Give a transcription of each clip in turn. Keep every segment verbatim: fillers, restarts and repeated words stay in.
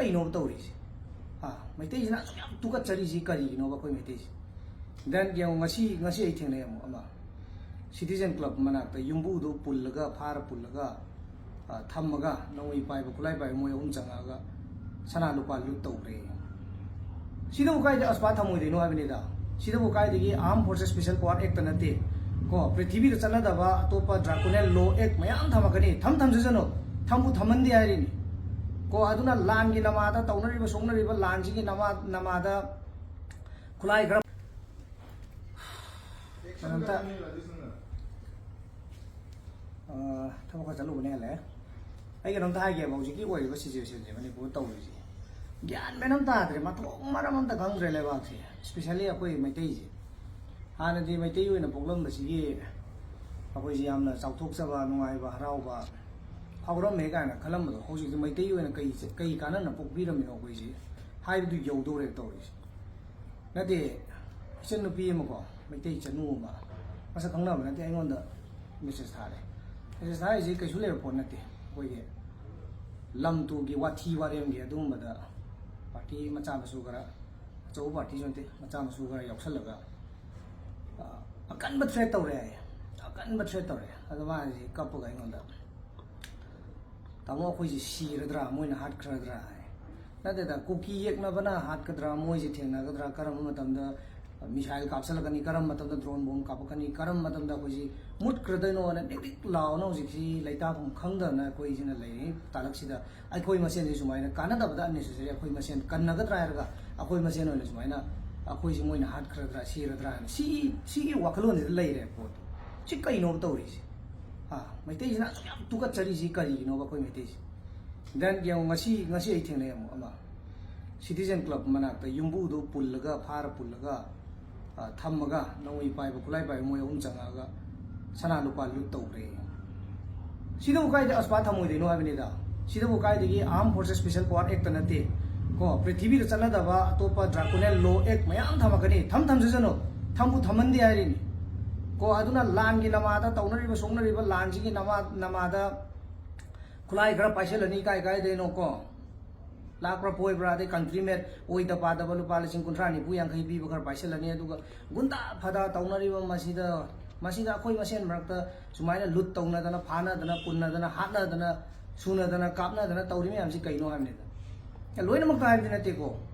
ꯀꯩꯅꯣꯕ ꯇꯧꯔꯤꯁꯦ? ꯍꯥ? ꯃꯩꯇꯩꯁꯤꯅ ꯑꯁꯨꯛ ꯌꯥꯝ ꯇꯨꯀꯠꯆꯔꯤꯁꯤ ꯀꯔꯤꯒꯤꯅꯣꯕ ꯑꯩꯈꯣꯏ ꯃꯩꯇꯩꯁꯦ? Then ꯌꯦꯡꯉꯣ, ꯉꯁꯤ, ꯉꯁꯤ ꯑꯩ ꯊꯦꯡꯅꯩ ꯑꯃꯨꯛ ꯑꯃ, Citizen Club ꯃꯅꯥꯛꯇ ꯌꯨꯝꯕꯨꯗꯨ ꯄꯨꯜꯂꯒ, ꯐꯥꯔ ꯄꯨꯜꯂꯒ, ꯑ, ꯊꯝꯃꯒ, ꯅꯣꯡꯃꯩ ꯄꯥꯏꯕ, ꯈꯨꯠꯂꯥꯏ ꯄꯥꯏꯕ ꯃꯣꯏ ꯑꯍꯨꯝ ꯆꯪꯉꯛꯑꯒ ꯁꯅꯥ ꯂꯨꯄꯥ ꯂꯨꯠ ꯇꯧꯈ꯭ꯔꯦ꯫ ꯁꯤꯗꯕꯨ ꯀꯥꯏꯗ ꯑꯁꯄꯥ ꯊꯝꯃꯣꯏꯗꯣꯏꯅꯣ ꯍꯥꯏꯕꯅꯤꯗ? ꯁꯤꯗꯕꯨ ꯀꯥꯏꯗꯒꯤ Armed Forces Special Power Act ꯅꯠꯇꯦ ꯀꯣ? ꯄ꯭ꯔꯤꯊꯤꯕꯤꯗ ꯆꯠꯅꯗꯕ ꯑꯇꯣꯞꯄ draconian law act ꯃꯌꯥꯝ ꯊꯝꯃꯛꯀꯅꯤ꯫ ꯊꯝ ꯊꯝꯖꯁꯅꯨ, ꯊꯝꯕꯨ ꯊꯝꯍꯟꯗꯦ ꯍꯥꯏꯔꯤꯅꯤ ꯀꯣ꯫ ꯑꯗꯨꯅ ꯂꯥꯟꯒꯤ ꯅꯃꯥꯗ, ꯇꯧꯅꯔꯤꯕ ꯁꯣꯛꯅꯔꯤꯕ ꯂꯥꯟꯁꯤꯒꯤ ꯅꯃꯥ-, ꯅꯃꯥꯗ ꯈꯨꯠꯂꯥꯏ ꯈꯔ ꯀꯩꯅꯣꯝꯇ, ꯑ, ꯊꯕꯛ ꯈꯔ ꯆꯠꯂꯨꯕꯅꯦ, ꯍꯜꯂꯛꯑꯦ꯫ ꯑꯩ ꯀꯩꯅꯣꯝꯇ ꯍꯥꯏꯒꯦꯕ, ꯍꯧꯖꯤꯛꯀꯤ ꯑꯣꯏꯔꯤꯕ situation ꯁꯦ ꯃꯅꯤꯄꯨꯔꯗ ꯇꯧꯔꯤꯁꯦ ꯒ꯭ꯌꯥꯟ ꯃꯦꯟ ꯑꯃ ꯇꯥꯗ꯭ꯔꯦ, ꯃꯊꯣꯡ ꯃꯔꯝ ꯑꯝꯇ ꯈꯪꯗ꯭ꯔꯦ ꯂꯩꯕꯥꯛꯁꯦ, especially ꯑꯩꯈꯣꯏ ꯃꯩꯇꯩꯁꯦ꯫ ꯍꯥꯟꯅꯗꯤ ꯃꯩꯇꯩ ꯑꯣꯏꯅ ꯄꯣꯛꯂꯝꯕꯁꯤꯒꯤ ꯑꯩꯈꯣꯏꯁꯦ ꯌꯥꯝꯅ ꯆꯥꯎꯊꯣꯛꯆꯕ, ꯅꯨꯡꯉꯥꯏꯕ, ꯍꯔꯥꯎꯕ ꯐꯥꯎꯔꯝꯃꯦ ꯀꯥꯏꯅ ꯈꯜꯂꯝꯕꯗꯣ, ꯍꯧꯖꯤꯛꯇꯤ ꯃꯩꯇꯩ ꯑꯣꯏꯅ ꯀꯩ, ꯀꯩ ꯀꯥꯟꯅꯅ ꯄꯣꯛꯄꯤꯔꯝꯃꯤꯅꯣ ꯑꯩꯈꯣꯏꯁꯦ ꯍꯥꯏꯕꯗꯨ ꯌꯧꯗꯧꯔꯦ ꯇꯧꯔꯤꯁꯦ꯫ ꯅꯠꯇꯦ, ꯏꯆꯟ ꯅꯨꯄꯤ ꯑꯃꯀꯣ, ꯃꯩꯇꯩ ꯏꯆꯟꯅꯨ ꯑꯃ, ꯃꯁꯛ ꯈꯪꯅꯕ ꯅꯠꯇꯦ, ꯑꯩꯉꯣꯟꯗ message ꯊꯥꯔꯦ꯫ Message ꯊꯥꯔꯤꯁꯤ ꯀꯩꯁꯨ ꯂꯩꯕ ꯄꯣꯠ ꯅꯠꯇꯦ꯫ ꯑꯩꯈꯣꯏꯒꯤ ꯂꯝ ꯇꯨꯒꯤ ꯋꯥꯊꯤ ꯋꯥꯔꯦꯝꯒꯤ ꯑꯗꯨꯒꯨꯝꯕꯗ party ꯃꯆꯥ ꯃꯁꯨ ꯈꯔ, ꯑꯆꯧꯕ party ꯁꯨ ꯅꯠꯇꯦ, ꯃꯆꯥ ꯃꯁꯨ ꯈꯔ ꯌꯥꯎꯁꯜꯂꯒ, ꯑ, ꯑꯀꯟꯕ threat ꯇꯧꯔꯦ ꯍꯥꯏꯌꯦ꯫ ꯑꯀꯟꯕ threat ꯇꯧꯔꯦ꯫ ꯑꯗꯣ ꯃꯥꯁꯤ ꯀꯞꯄꯒ ꯑꯩꯉꯣꯟꯗ, "ꯇꯥꯃꯣ, ꯑꯩꯈꯣꯏꯁꯤ ꯁꯤꯔꯗ꯭ꯔꯥ, ꯃꯣꯏꯅ ꯍꯥꯠꯈ꯭ꯔꯗ꯭ꯔꯥ?" ꯍꯥꯏ꯫ ꯅꯠꯇꯦꯗ, ꯀꯨꯀꯤ ꯌꯦꯛꯅꯕꯅ ꯍꯥꯠꯀꯗ꯭ꯔꯥ, ꯃꯣꯏꯁꯤ ꯊꯦꯡꯅꯒꯗ꯭ꯔꯥ, ꯀꯔꯝꯕ ꯃꯇꯝꯗ missile ꯀꯥꯞꯁꯤꯜꯂꯛꯀꯅꯤ, ꯀꯔꯝꯕ ꯃꯇꯝꯗ drone bomb ꯀꯥꯞꯄꯛꯀꯅꯤ, ꯀꯔꯝꯕ ꯃꯇꯝꯗ ꯑꯩꯈꯣꯏꯁꯤ ꯃꯨꯠꯈ꯭ꯔꯗꯣꯏꯅꯣꯅ ꯅꯤꯛ ꯅꯤꯛ ꯂꯥꯎꯅ ꯍꯧꯖꯤꯛꯁꯤ ꯂꯩꯇꯥꯐꯝ ꯈꯪꯗꯗꯅ ꯑꯩꯈꯣꯏꯁꯤꯅ ꯂꯩꯔꯤ ꯇꯥꯂꯛꯁꯤꯗ꯫ ꯑꯩꯈꯣꯏ ꯃꯁꯦꯟꯁꯤ ꯁꯨꯃꯥꯏꯅ ꯀꯥꯟꯅꯗꯕꯗ unnecessary ꯑꯩꯈꯣꯏ ꯃꯁꯦꯟ ꯀꯟꯅꯒꯗ꯭ꯔꯥ ꯍꯥꯏꯔꯒ ꯑꯩꯈꯣꯏ ꯃꯁꯦꯟ ꯑꯣꯏꯅ ꯁꯨꯃꯥꯏꯅ ꯑꯩꯈꯣꯏꯁꯤ ꯃꯣꯏꯅ ꯍꯥꯠꯈ꯭ꯔꯗ꯭ꯔꯥ, ꯁꯤꯔꯗ꯭ꯔꯥ ꯍꯥꯏꯅ ꯁꯤꯒꯤ, ꯁꯤꯒꯤ ꯋꯥꯈꯜꯂꯣꯟꯁꯤꯗ ꯂꯩꯔꯦ ꯄꯣꯠꯇꯣ꯫ ꯁꯤ ꯀꯩꯅꯣꯕ ꯇꯧꯔꯤꯁꯦ? ꯍꯥ? ꯃꯩꯇꯩꯁꯤꯅ ꯑꯁꯨꯛ ꯌꯥꯝ ꯇꯨꯀꯠꯆꯔꯤꯁꯤ ꯀꯔꯤꯒꯤꯅꯣꯕ ꯑꯩꯈꯣꯏ ꯃꯩꯇꯩꯁꯦ? Then ꯌꯦꯡꯉꯣ, ꯉꯁꯤ, ꯉꯁꯤ ꯑꯩ ꯊꯦꯡꯅꯩ ꯑꯃꯨꯛ ꯑꯃ, Citizen Club ꯃꯅꯥꯛꯇ ꯌꯨꯝꯕꯨꯗꯨ ꯄꯨꯜꯂꯒ, ꯐꯥꯔ ꯄꯨꯜꯂꯒ, ꯑ, ꯊꯝꯃꯒ, ꯅꯣꯡꯃꯩ ꯄꯥꯏꯕ, ꯈꯨꯠꯂꯥꯏ ꯄꯥꯏꯕ ꯃꯣꯏ ꯑꯍꯨꯝ ꯆꯪꯉꯛꯑꯒ ꯁꯅꯥ ꯂꯨꯄꯥ ꯂꯨꯠ ꯇꯧꯈ꯭ꯔꯦ꯫ ꯁꯤꯗꯕꯨ ꯀꯥꯏꯗ ꯑꯁꯄꯥ ꯊꯝꯃꯣꯏꯗꯣꯏꯅꯣ ꯍꯥꯏꯕꯅꯤꯗ? ꯁꯤꯗꯕꯨ ꯀꯥꯏꯗꯒꯤ Armed Forces Special Power Act ꯅꯠꯇꯦ ꯀꯣ? ꯄ꯭ꯔꯤꯊꯤꯕꯤꯗ ꯆꯠꯅꯗꯕ ꯑꯇꯣꯞꯄ draconian law act ꯃꯌꯥꯝ ꯊꯝꯃꯛꯀꯅꯤ꯫ ꯊꯝ ꯊꯝꯖꯁꯅꯨ, ꯊꯝꯕꯨ ꯊꯝꯍꯟꯗꯦ ꯍꯥꯏꯔꯤꯅꯤ ꯀꯣ꯫ ꯑꯗꯨꯅ ꯂꯥꯟꯒꯤ ꯅꯃꯥꯗ, ꯇꯧꯅꯔꯤꯕ ꯁꯣꯛꯅꯔꯤꯕ ꯂꯥꯟꯁꯤꯒꯤ ꯅꯃꯥ-, ꯅꯃꯥꯗ ꯈꯨꯠꯂꯥꯏ ꯈꯔ ꯄꯥꯏꯁꯤꯜꯂꯅꯤ ꯀꯥꯏ ꯀꯥꯏꯗꯩꯅꯣ ꯀꯣ꯫ ꯂꯥꯛꯄ꯭ꯔꯥ ꯄꯣꯏꯕ꯭ꯔꯥ, ꯑꯗꯩ country made ꯑꯣꯏꯗ ꯄꯥꯗꯕ ꯂꯨꯄꯥ ꯂꯤꯁꯤꯡ ꯀꯨꯟꯊ꯭ꯔꯥ ꯅꯤꯐꯨ ꯌꯥꯡꯈꯩ ꯄꯤꯕ ꯈꯔ ꯄꯥꯏꯁꯤꯜꯂꯅꯤ꯫ ꯑꯗꯨꯒ ꯒꯨꯟꯗꯥ ꯐꯗꯥ ꯇꯧꯅꯔꯤꯕ ꯃꯁꯤꯗ, ꯃꯁꯤꯗ ꯑꯩꯈꯣꯏ ꯃꯁꯦꯟ ꯃꯔꯛꯇ ꯁꯨꯃꯥꯏꯅ ꯂꯨꯠ ꯇꯧꯅꯗꯅ, ꯐꯥꯅꯗꯅ, ꯄꯨꯟꯅꯗꯅ, ꯍꯥꯠꯅꯗꯅ, ꯁꯨꯅꯗꯅ, ꯀꯥꯞꯅꯗꯅ ꯇꯧꯔꯤ ꯃꯌꯥꯝꯁꯤ ꯀꯩꯅꯣ ꯍꯥꯏꯕꯅꯤꯗ꯫ ꯂꯣꯏꯅꯃꯛꯇ ꯍꯥꯏꯕꯗꯤ ꯅꯠꯇꯦꯀꯣ,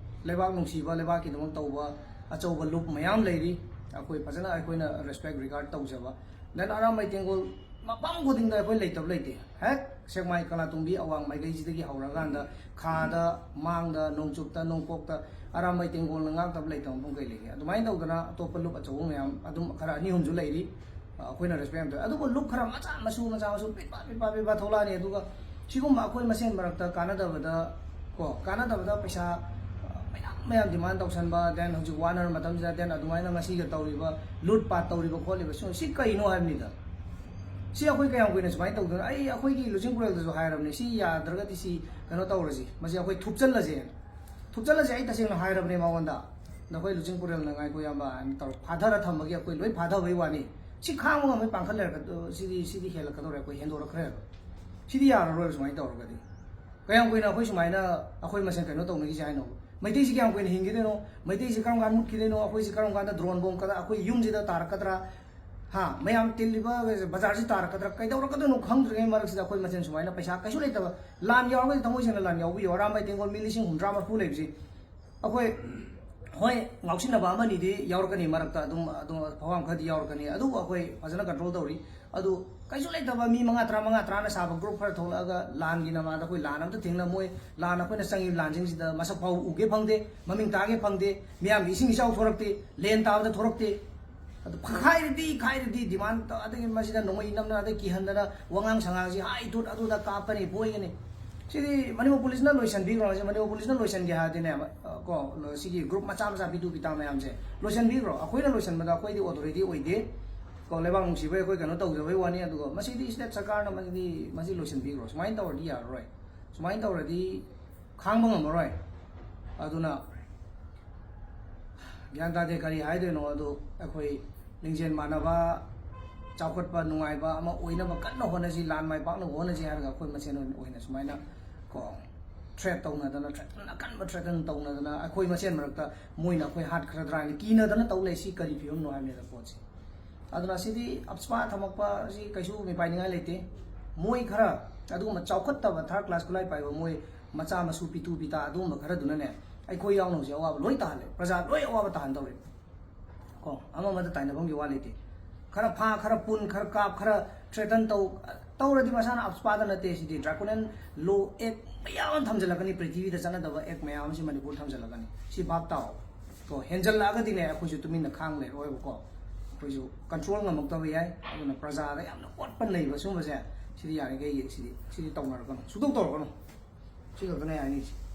ꯂꯩꯕꯥꯛ ꯅꯨꯡꯁꯤꯕ, ꯂꯩꯕꯥꯛꯀꯤꯗꯃꯛ ꯇꯧꯕ ꯑꯆꯧꯕ ꯂꯨꯞ ꯃꯌꯥꯝ ꯂꯩꯔꯤ꯫ ꯑꯩꯈꯣꯏ ꯐꯖꯅ, ꯑꯩꯈꯣꯏꯅ respect regard ꯇꯧꯖꯕ꯫ Then ꯑꯔꯥꯝꯕꯥꯏ ꯇꯦꯡꯒꯣꯜ ꯃꯐꯝ ꯈꯨꯗꯤꯡꯗ ꯑꯩꯈꯣꯏ ꯂꯩꯇꯕ ꯂꯩꯇꯦ꯫ ꯍꯦꯛ ꯁꯦꯛꯃꯥꯏ ꯀꯂꯥꯇꯣꯡꯕꯤ ꯑꯋꯥꯡ ꯃꯥꯏꯀꯩꯁꯤꯗꯒꯤ ꯍꯧꯔꯀꯥꯟꯗ ꯈꯥꯗ, ꯃꯥꯡꯗ, ꯅꯣꯡꯆꯨꯞꯇ, ꯅꯣꯡꯄꯣꯛꯇ ꯑꯔꯥꯝꯕꯥꯏ ꯇꯦꯡꯒꯣꯜꯅ ꯉꯥꯛꯇꯕ ꯂꯩꯇꯕ ꯃꯐꯝ ꯀꯩ ꯂꯩꯒꯦ? ꯑꯗꯨꯃꯥꯏꯅ ꯇꯧꯗꯅ ꯑꯇꯣꯞꯄ ꯂꯨꯞ ꯑꯆꯧꯕ ꯃꯌꯥꯝ ꯑꯗꯨꯝ ꯈꯔ ꯑꯅꯤ ꯑꯍꯨꯝꯁꯨ ꯂꯩꯔꯤ꯫ ꯑ, ꯑꯩꯈꯣꯏꯅ respect ꯌꯥꯝ ꯇꯧꯋꯦ꯫ ꯑꯗꯨꯕꯨ ꯂꯨꯞ ꯈꯔ ꯃꯆꯥ ꯃꯁꯨ, ꯃꯆꯥ ꯃꯁꯨ ꯄꯤꯠꯄ, ꯄꯤꯠꯄ, ꯄꯤꯠꯄ ꯊꯣꯛꯂꯛꯑꯅꯤ꯫ ꯑꯗꯨꯒ ꯁꯤꯒꯨꯝꯕ ꯑꯩꯈꯣꯏ ꯃꯁꯦꯟ ꯃꯔꯛꯇ ꯀꯥꯟꯅꯗꯕꯗ, ꯀꯣ, ꯀꯥꯟꯅꯗꯕꯗ ꯄꯩꯁꯥ, ꯑ, ꯃꯌꯥꯝ ꯃꯌꯥꯝ demand ꯇꯧꯁꯟꯕ, then ꯍꯧꯖꯤꯛ ꯋꯥꯅꯔ ꯃꯇꯝꯁꯤꯗ, then ꯑꯗꯨꯃꯥꯏꯅ ꯉꯁꯤꯒ ꯇꯧꯔꯤꯕ ꯂꯨꯠ ꯄꯥꯠ ꯇꯧꯔꯤꯕ ꯈꯣꯠꯂꯤꯕ ꯁꯤ, ꯁꯤ ꯀꯩꯅꯣ ꯍꯥꯏꯕꯅꯤꯗ꯫ ꯁꯤ ꯑꯩꯈꯣꯏ ꯀꯌꯥꯝ ꯀꯨꯏꯅ ꯁꯨꯃꯥꯏꯅ ꯇꯧꯗꯣꯏꯅꯣ? ꯑꯩ ꯑꯩꯈꯣꯏꯒꯤ ꯂꯨꯆꯤꯡ ꯄꯨꯔꯦꯜꯗꯁꯨ ꯍꯥꯏꯔꯕꯅꯤ, ꯁꯤ ꯌꯥꯗ꯭ꯔꯒꯗꯤ ꯁꯤ ꯀꯩꯅꯣ ꯇꯧꯔꯁꯤ, ꯃꯁꯤ ꯑꯩꯈꯣꯏ ꯊꯨꯞꯆꯜꯂꯁꯦꯅ꯫ ꯊꯨꯞꯆꯜꯂꯁꯦ ꯑꯩ ꯇꯁꯦꯡꯅ ꯍꯥꯏꯔꯕꯅꯦ ꯃꯉꯣꯟꯗ꯫ ꯅꯈꯣꯏ ꯂꯨꯆꯤꯡ ꯄꯨꯔꯦꯜꯅ ꯉꯥꯏꯈꯣ ꯏꯌꯥꯝꯕ ꯍꯥꯏꯅ ꯇꯧꯔ ꯐꯥꯊꯔ ꯊꯝꯕꯒꯤ ꯑꯩꯈꯣꯏ ꯂꯣꯏ ꯐꯥꯊꯕꯩ ꯋꯥꯅꯤ꯫ ꯁꯤ ꯈꯥꯡꯕ ꯉꯝꯃꯣꯏ, ꯄꯥꯡꯈꯠ ꯂꯩꯔꯛꯀ-, ꯁꯤꯗꯤ, ꯁꯤꯗꯤ ꯍꯦꯜꯂꯛꯀꯗꯧꯔꯦ, ꯑꯩꯈꯣꯏ ꯍꯦꯟꯗꯣꯔꯛꯈ꯭ꯔꯦꯕ꯫ ꯁꯤꯗꯤ ꯌꯥꯔꯔꯣꯏꯕ ꯁꯨꯃꯥꯏꯅ ꯇꯧꯔꯒꯗꯤ꯫ ꯀꯌꯥꯝ ꯀꯨꯏꯅ ꯑꯩꯈꯣꯏ ꯁꯨꯃꯥꯏꯅ ꯑꯩꯈꯣꯏ ꯃꯁꯦꯟ ꯀꯩꯅꯣ ꯇꯧꯅꯈꯤꯁꯦ ꯍꯥꯏꯅꯣ? ꯃꯩꯇꯩꯁꯤ ꯀꯌꯥꯝ ꯀꯨꯏꯅ ꯍꯤꯡꯈꯤꯗꯣꯏꯅꯣ? ꯃꯩꯇꯩꯁꯤ ꯀꯔꯝ ꯀꯥꯟꯗ ꯃꯨꯠꯈꯤꯗꯣꯏꯅꯣ? ꯑꯩꯈꯣꯏꯁꯤ ꯀꯔꯝ ꯀꯥꯟꯗ drone bomb ꯀꯗ ꯑꯩꯈꯣꯏ ꯌꯨꯝꯁꯤꯗ ꯇꯥꯔꯛꯀꯗ꯭ꯔꯥ? ꯍꯥ, ꯃꯌꯥꯝ ꯇꯤꯜꯂꯤꯕ ꯕꯖꯥꯔꯁꯤ ꯇꯥꯔꯛꯀꯗ꯭ꯔꯥ? ꯀꯩꯗꯧꯔꯛꯀꯗꯣꯏꯅꯣ ꯈꯪꯗ꯭ꯔꯤꯉꯩ ꯃꯔꯛꯁꯤꯗ ꯑꯩꯈꯣꯏ ꯃꯁꯦꯟ ꯁꯨꯃꯥꯏꯅ ꯄꯩꯁꯥ ꯀꯩꯁꯨ ꯂꯩꯇꯕ, ꯂꯥꯟ ꯌꯥꯎꯔꯒꯗꯤ ꯊꯃꯣꯏ ꯁꯦꯡꯅ ꯂꯥꯟ ꯌꯥꯎꯕꯤꯌꯣ꯫ ꯑꯔꯥꯝꯕꯥꯏ ꯇꯦꯡꯒꯣꯜ ꯃꯤ ꯂꯤꯁꯤꯡ ꯍꯨꯝꯗ꯭ꯔꯥ ꯃꯔꯤꯐꯨ ꯂꯩꯕꯁꯤ ꯑꯩꯈꯣꯏ, ꯍꯣꯏ, ꯉꯥꯎꯁꯤꯟꯅꯕ ꯑꯃꯅꯤꯗꯤ ꯌꯥꯎꯔꯛꯀꯅꯤ ꯃꯔꯛꯇ, ꯑꯗꯨꯝ, ꯑꯗꯨꯝ ꯐꯋꯥꯝ ꯈꯔꯗꯤ ꯌꯥꯎꯔꯛꯀꯅꯤ, ꯑꯗꯨꯕꯨ ꯑꯩꯈꯣꯏ ꯐꯖꯅ control ꯇꯧꯔꯤ꯫ ꯑꯗꯨ ꯀꯩꯁꯨ ꯂꯩꯇꯕ ꯃꯤ ꯃꯉꯥ, ꯇꯔꯥ, ꯃꯉꯥ, ꯇꯔꯥꯅ ꯁꯥꯕ group ꯈꯔ ꯊꯣꯛꯂꯛꯑꯒ ꯂꯥꯟꯒꯤ ꯅꯃꯥꯗ ꯑꯩꯈꯣꯏ ꯂꯥꯟ ꯑꯝꯇ ꯊꯦꯡꯅ-, ꯃꯣꯏ ꯂꯥꯟ ꯑꯩꯈꯣꯏꯅ ꯆꯪꯉꯤꯕ ꯂꯥꯟꯁꯤꯡꯁꯤꯗ ꯃꯁꯛ ꯐꯥꯎꯕ ꯎꯒꯦ ꯐꯪꯗꯦ, ꯃꯃꯤꯡ ꯇꯥꯒꯦ ꯐꯪꯗꯦ, ꯃꯤꯌꯥꯝꯒꯤ ꯏꯁꯤꯡ ꯏꯆꯥꯎ ꯊꯣꯔꯛꯇꯦ, ꯂꯦꯟ ꯇꯥꯕꯗ ꯊꯣꯔꯛꯇꯦ꯫ ꯑꯗꯨ ꯈꯥꯏꯔꯗꯤ, ꯈꯥꯏꯔꯗꯤ demand ꯇꯧ-, ꯑꯗꯒꯤ ꯃꯁꯤꯗ ꯅꯣꯡꯃꯩ ꯅꯝꯗꯅ, ꯑꯗꯩ ꯀꯤꯍꯟꯗꯅ, ꯋꯥꯉꯥꯡ ꯁꯉꯥꯡꯁꯤ ꯍꯥꯏ ꯊꯨꯠ ꯑꯗꯨꯗ ꯀꯥꯞꯀꯅꯤ, ꯐꯣꯏꯒꯅꯤ꯫ ꯁꯤꯗꯤ ꯃꯅꯤꯄꯨꯔ ꯄꯨꯂꯤꯁꯅ ꯂꯣꯏꯁꯤꯟꯕꯤꯈ꯭ꯔꯣ꯫ ꯁꯤ ꯃꯅꯤꯄꯨꯔ ꯄꯨꯂꯤꯁꯅ ꯂꯣꯏꯁꯤꯟꯒꯦ ꯍꯥꯏꯔꯗꯤꯅꯦ, ꯑ, ꯀꯣ, ꯁꯤꯒꯤ group ꯃꯆꯥ ꯃꯆꯥ ꯄꯤꯇꯨ ꯄꯤꯇꯥ ꯃꯌꯥꯝꯁꯦ ꯂꯣꯏꯁꯤꯟꯕꯤꯈ꯭ꯔꯣ꯫ ꯑꯩꯈꯣꯏꯅ ꯂꯣꯏꯁꯤꯟꯕꯗ ꯑꯩꯈꯣꯏꯗꯤ authority ꯑꯣꯏꯗꯦ꯫ ꯀꯣ, ꯂꯩꯕꯥꯛ ꯅꯨꯡꯁꯤꯕꯩ ꯑꯩꯈꯣꯏ ꯀꯩꯅꯣ ꯇꯧꯖꯕꯩ ꯋꯥꯅꯤ꯫ ꯑꯗꯨꯒ ꯃꯁꯤꯗꯤ state ꯁꯔꯀꯥꯔꯅ ꯃꯁꯤꯗꯤ, ꯃꯁꯤ ꯂꯣꯏꯁꯤꯟꯕꯤꯈ꯭ꯔꯣ꯫ ꯁꯨꯃꯥꯏꯅ ꯇꯧꯔꯗꯤ ꯌꯥꯔꯔꯣꯏ꯫ ꯁꯨꯃꯥꯏꯅ ꯇꯧꯔꯗꯤ ꯈꯥꯡꯕ ꯉꯝꯃꯔꯣꯏ꯫ ꯑꯗꯨꯅ ꯒ꯭ꯌꯥꯟ ꯇꯥꯗꯦ ꯀꯔꯤ ꯍꯥꯏꯗꯣꯏꯅꯣ꯫ ꯑꯗꯨ ꯑꯩꯈꯣꯏ ꯂꯤꯡꯖꯦꯜ ꯃꯥꯟꯅꯕ, ꯆꯥꯎꯈꯠꯄ ꯅꯨꯡꯉꯥꯏꯕ ꯑꯃ ꯑꯣꯏꯅꯕ ꯀꯟꯅ ꯍꯣꯠꯅꯁꯤ, ꯂꯥꯟ ꯃꯥꯏ ꯄꯥꯛꯅꯕ ꯍꯣꯠꯅꯁꯤ ꯍꯥꯏꯔꯒ ꯑꯩꯈꯣꯏ ꯃꯁꯦꯟ ꯑꯣꯏꯅ, ꯑꯣꯏꯅ ꯁꯨꯃꯥꯏꯅ ꯀꯣ, ꯊ꯭ꯔꯦꯠ ꯇꯧꯅꯗꯅ, ꯊ꯭ꯔꯦꯠ ꯑꯀꯟꯕ ꯊ꯭ꯔꯦꯠ ꯇꯧꯅꯗꯅ, ꯑꯩꯈꯣꯏ ꯃꯁꯦꯟ ꯃꯔꯛꯇ ꯃꯣꯏꯅ ꯑꯩꯈꯣꯏ ꯍꯥꯠꯈ꯭ꯔꯗ꯭ꯔꯥ ꯍꯥꯏꯅ ꯀꯤꯅꯗꯅ ꯇꯧ ꯂꯩ꯫ ꯁꯤ ꯀꯔꯤ ꯐꯤꯕꯝꯅꯣ ꯍꯥꯏꯕꯅꯤꯗ ꯄꯣꯠꯁꯦ꯫ ꯑꯗꯨꯅ ꯁꯤꯗꯤ ꯑꯞꯁꯄꯥ ꯊꯝꯃꯛꯄ ꯑꯁꯤ ꯀꯩꯁꯨ ꯃꯤꯄꯥꯏꯅꯤꯡꯉꯥꯏ ꯂꯩꯇꯦ꯫ ꯃꯣꯏ ꯈꯔ, ꯑꯗꯨꯒꯨꯝꯕ ꯆꯥꯎꯈꯠꯇꯕ ꯊꯥꯔꯠ ꯀ꯭ꯂꯥꯁ ꯈꯨꯠꯂꯥꯏ ꯄꯥꯏꯕ ꯃꯣꯏ ꯃꯆꯥ ꯃꯁꯨ ꯄꯤꯇꯨ ꯄꯤꯇꯥ ꯑꯗꯨꯒꯨꯝꯕ ꯈꯔꯗꯨꯅꯅꯦ, ꯑꯩꯈꯣꯏ ꯌꯥꯎꯅ ꯍꯧꯖꯤꯛ ꯑꯋꯥꯕ ꯂꯣꯏ ꯇꯥꯍꯜꯂꯦ, ꯄ꯭ꯔꯖꯥ ꯂꯣꯏ ꯑꯋꯥꯕ ꯇꯥꯍꯟꯗꯧꯔꯦ꯫ ꯀꯣ, ꯑꯃ ꯑꯃꯗ ꯇꯥꯏꯅꯐꯝꯒꯤ ꯋꯥ ꯂꯩꯇꯦ꯫ ꯈꯔ ꯐꯥ, ꯈꯔ ꯄꯨꯟ, ꯈꯔ ꯀꯥꯞ, ꯈꯔ ꯊ꯭ꯔꯦꯇꯟ ꯇꯧ, ꯇꯧꯔꯗꯤ ꯃꯁꯥꯅ ꯑꯞꯁꯄꯥꯗ ꯅꯠꯇꯦ꯫ ꯁꯤꯗꯤ ꯗ꯭ꯔꯥꯀꯣꯅꯤꯌꯟ ꯂꯣ ꯑꯦꯛ ꯃꯌꯥꯝ ꯑꯃ ꯊꯝꯖꯤꯜꯂꯛꯀꯅꯤ, ꯄ꯭ꯔꯤꯊꯤꯕꯤꯗ ꯆꯠꯅꯗꯕ ꯑꯦꯛ ꯃꯌꯥꯝ ꯑꯃꯁꯤ ꯃꯅꯤꯄꯨꯔ ꯊꯝꯖꯤꯜꯂꯛꯀꯅꯤ꯫ ꯁꯤ ꯚꯥꯞ ꯇꯥꯎ꯫ ꯀꯣ, ꯍꯦꯟꯖꯜꯂꯛꯑꯒꯗꯤꯅꯦ, ꯑꯩꯈꯣꯏꯁꯨ ꯇꯨꯃꯤꯟꯅ ꯈꯥꯡ ꯂꯩꯔꯣꯏꯕꯀꯣ꯫ ꯑꯩꯈꯣꯏꯁꯨ ꯀꯟꯇ꯭ꯔꯣꯜ ꯉꯝꯃꯛꯇꯕ ꯌꯥꯏ꯫ ꯑꯗꯨꯅ ꯄ꯭ꯔꯖꯥꯗ ꯌꯥꯝꯅ ꯑꯣꯠꯄ ꯅꯩꯕ ꯁꯤꯒꯨꯝꯕꯁꯦ, ꯁꯤꯗꯤ ꯌꯥꯔꯤꯈꯩ ꯁꯤꯗꯤ, ꯁꯤꯗꯤ ꯇꯧꯅꯔꯛꯀꯅꯨ, ꯁꯨꯡꯇꯧ ꯇꯧꯔꯛꯀꯅꯨ꯫ ꯁꯤ ꯈꯛꯇꯅꯦ ꯍꯥꯏꯅꯤꯡꯉꯤꯁꯦ꯫